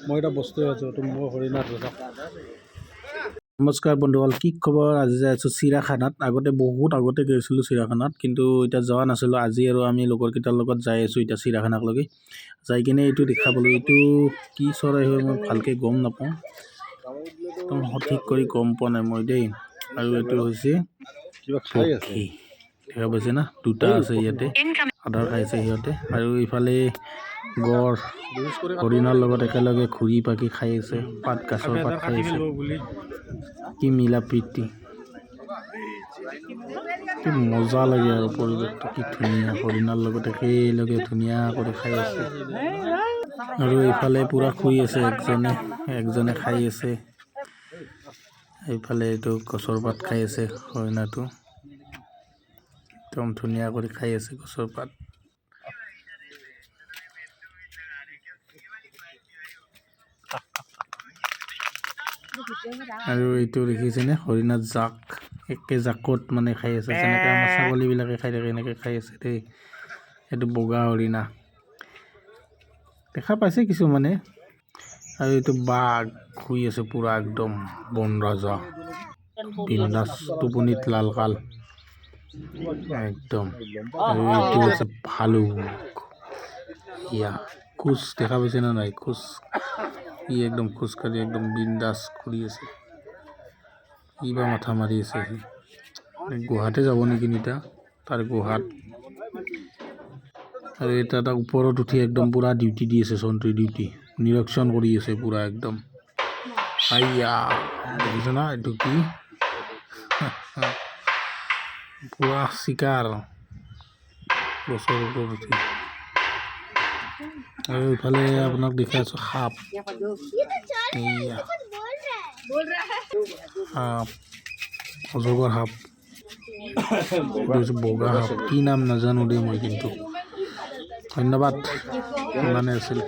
মই এটা বস্তু আছোঁ, এইটো মোৰ হৰিণাটো চাওক। নমস্কাৰ বন্ধুসকল, কি খবৰ? আজি যাই আছোঁ চিৰিয়াখানাত। আগতে বহুত আগতে গৈছিলোঁ চিৰিয়াখানাত, কিন্তু এতিয়া যোৱা নাছিলোঁ। আজি আৰু আমি লগৰকেইটাৰ লগত যাই আছোঁ এতিয়া চিৰিয়াখানাক লৈকে। যাই কিনে এইটো দেখা পালোঁ। এইটো কি চৰাই হয়, মই ভালকৈ গম নাপাওঁ। একদম সঠিক কৰি গম পোৱা নাই মই দেই। আৰু এইটো হৈছে কিবা খাই আছে। পক্ষী। দেখা পাইছে না? দুটা আছে ইয়াতে, আধাৰ খাইছে সিহঁতে। আৰু ইফালে গড় হৰিণাৰ লগত একেলগে ঘূৰি পাকি খাই আছে, পাত, গাছৰ পাত খাই আছে। বুলি। কি মিলা প্ৰীতি, কি মজা লাগে আৰু পৰিৱেশটো কি ধুনীয়া। হৰিণাৰ লগত একেলগে ধুনীয়া কৰি খাই আছে। আৰু এইফালে পূৰা শুই আছে একজনে, একজনে খাই আছে। এইফালে এইটো গছৰ পাত খাই আছে। হৰিণাটো একদম ধুনীয়া কৰি খাই আছে গছৰ পাত। আৰু এইটো দেখিছেনে? হৰিণাৰ জাক, একে জাকত মানে খাই আছে। যেনেকৈ আমাৰ ছাগলীবিলাকে খাই থাকে, এনেকৈ খাই আছে দেই। এইটো বগা হৰিণা, দেখা পাইছে কিছুমানে। আৰু এইটো বাঘ শুই আছে পূৰা একদম বন ৰাজা, বিন্দাছ টোপনিত লাল কাল একদম। আৰু এইটো হৈছে ভালুক। ইয়া খোজ দেখা পাইছে নে নাই? খোজ, ই একদম খোজকাঢ়ি একদম বিন্দাছ কৰি আছে। কি বা মাথা মাৰি আছে সি? গুহাতে যাব নেকি নিতা তাৰ গুহাত? আৰু এটা এটা ওপৰত উঠি একদম পূৰা ডিউটি দি আছে, চন্ত্ৰী ডিউটি, নিৰীক্ষণ কৰি আছে পূৰা একদম। আইয়া, দেখিছ না এইটো কি? পূৰা চিকাৰ, গছৰ ওপৰত উঠি। আৰু ইফালে আপোনাক দেখাই আছোঁ সাপ। এইয়া সাপ, অজগৰ সাপ। এইটো হৈছে বগা সাপ, কি নাম নাজানো দেই মই কিন্তু। ধন্যবাদ, ইমানে আছিল।